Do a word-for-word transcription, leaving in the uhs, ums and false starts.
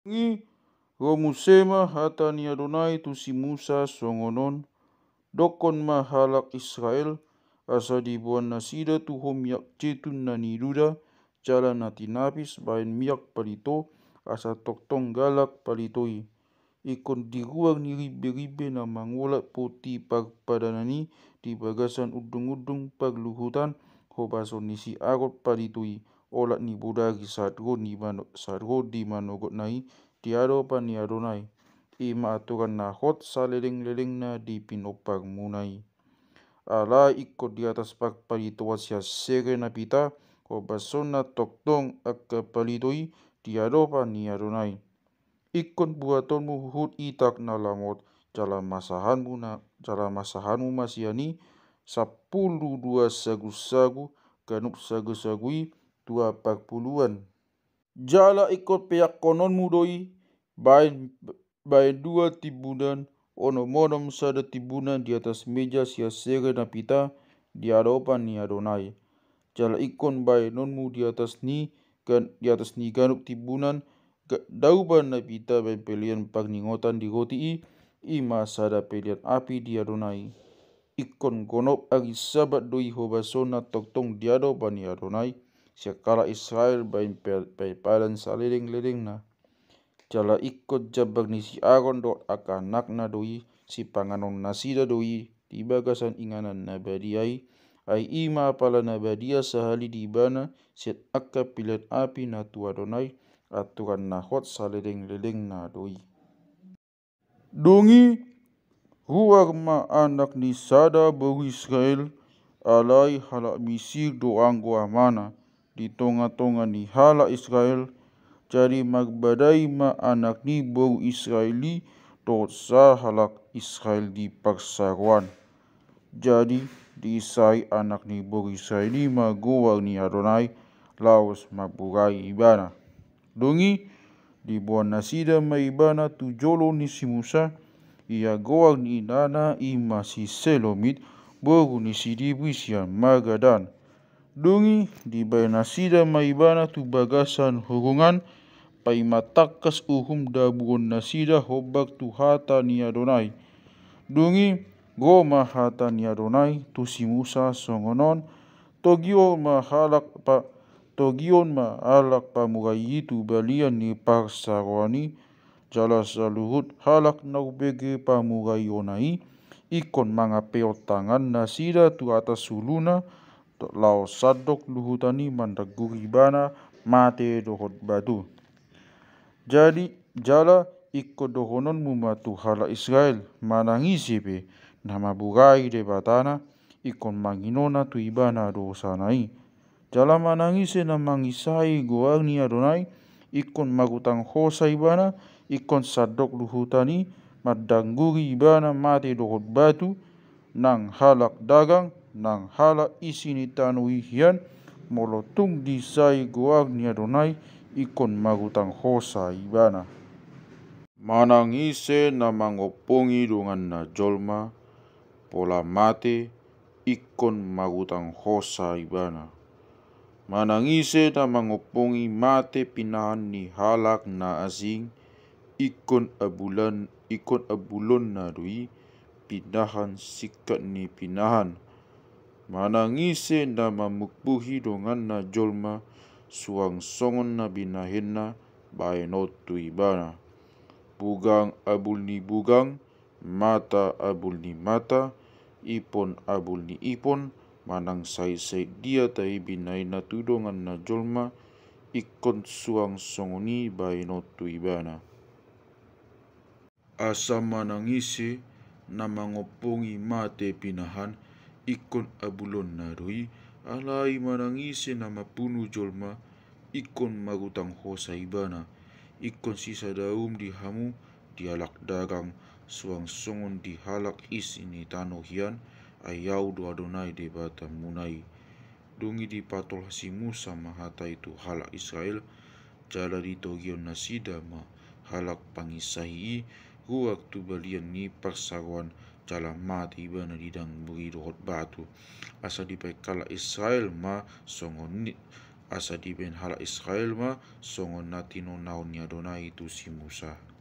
Dung i ro muse ma hata ni Adonai tu si Musa songon on: Dokkon ma halak Israel, asa diboan nasida tu ho miak jetun na niduda, jala na tinapis bahen miak palito, asa tongtong galak palito i. Ingkon di ruar ni rimberimbe na mangolap poti parpadanan i di bagasan undungundung parluhutan, hobason ni si Aron palito i, olat ni bodari sahat ro di mano-, sahat ro di manogotna i di adopan ni Adonai. I ma aturan na hot salelenglelengna di pinomparmuna i. Alai ingkon di atas parpalitoan sian sere na pita, hobasonna tongtong angka palito i di adopan ni Adonai. Ingkon buatonmu huhut itak na lamot, jala masahanmu na, jala masahanmu ma sian i sampulu dua sagusagu, ganup sagusagu i dua parpuluan. Jala ingkon peakkononmu do i bahen, bahen dua timbunan, onomonom sada timbunan di atas meja sian sere na pita di adopan ni Adonai. Jala ingkon bahenonmu di atas ni gan-, di atas ni ganup timbunan, ga-, dauban na pita bahen pelean parningotan di roti i, i ma sada pelean api di Adonai. Ingkon gonop ari Sabat do i hobasonna tongtong di adopan ni Adonai, sian halak Israel bahen pe-, bahen padan salelenglelengna. Jala ingkon jambar ni si Aron dohot angka anakna do i, sipanganon nasida do i di bagasan inganan na badia i, ai i ma apala na badia sahali di ibana sian angka pelean api na tu Adonai, aturan na hot salelenglelengna do i. Dung i ruar ma anak ni sada boru Israel, alai halak Misir do anggo amana, di tongatonga ni halak Israel. Jadi marbadai ma anak ni boru Israel i dohot sahalak Israel di parsaroan. Jadi diisai anak ni boru Israel i ma goar ni Adonai, laos mamburai ibana. Dung i diboan nasida ma ibana tu jolo ni si Musa. Ia goar ni inana i ma si Selomit, boru ni si Dibri sian Magadan. Dung i dibaen nasida ma ibana tu bagasan horungan, paima tangkas uhum dabuon nasida hombar tu hata ni Adonai. Dung i ro ma hata ni Adonai tu si Musa songon on: Togihon ma halak pa-, togihon ma halak pamurai i tu balian ni parsaroan i, jala saluhut halak na umbege pamuraionna i, ingkon mangapeon tangan nasida tu atas uluna, laos sandok luhutan i mandangguri ibana mate dohot batu. Jadi jala ingkon dohononmu ma tu halak Israel: Manang ise pe na mamburai Debatana, ingkon manginona tu ibana dosana i. Jala manang ise na mangisai goar ni Adonai, ingkon marutang hosa ibana, ingkon sandok luhutan i mandangguri ibana mate dohot batu, nang halak dagang, nang halak isi ni tano i hian, molo tung diisai goar ni Adonai, ingkon marutang hosa ibana. Manang ise na mangompongi donganna jolma, pola mate, ingkon marutang hosa ibana. Manang ise na mangompongi mate pinahan ni halak na asing, ingkon abulan, ingkon abulonna do i, pinahan singkat ni pinahan. Manang ise na mamukbuhi donganna jolma, suang songon na binahenna, baenon tu ibana. Bugang abul ni bugang, mata abul ni mata, ipon abul ni ipon, manang saisai dia tahe binahenna tu donganna jolma, ingkon suang songon i baenon tu ibana. Asa manang ise na mangompongi mate pinahan, ingkon abulonna do i, alai manang ise na mambunu jolma, ingkon marutang hosa ibana. Ingkon sisada uhum di hamu, di halak dagang, suang songon di halak isi ni tano hian, ai Ahu do Adonai Debatamuna i. Dung i dipatolhas si Musa ma hata i tu halak Israel, jala ditogihon nasida ma halak pangisahi i ruar tu balian ni parsaroan, jala mate ibana didangguri dohot batu. Asa dibaen halak Israel ma songon ni, Asa dibaen halak Israel ma songon na tinonaon ni Adonai tu si Musa.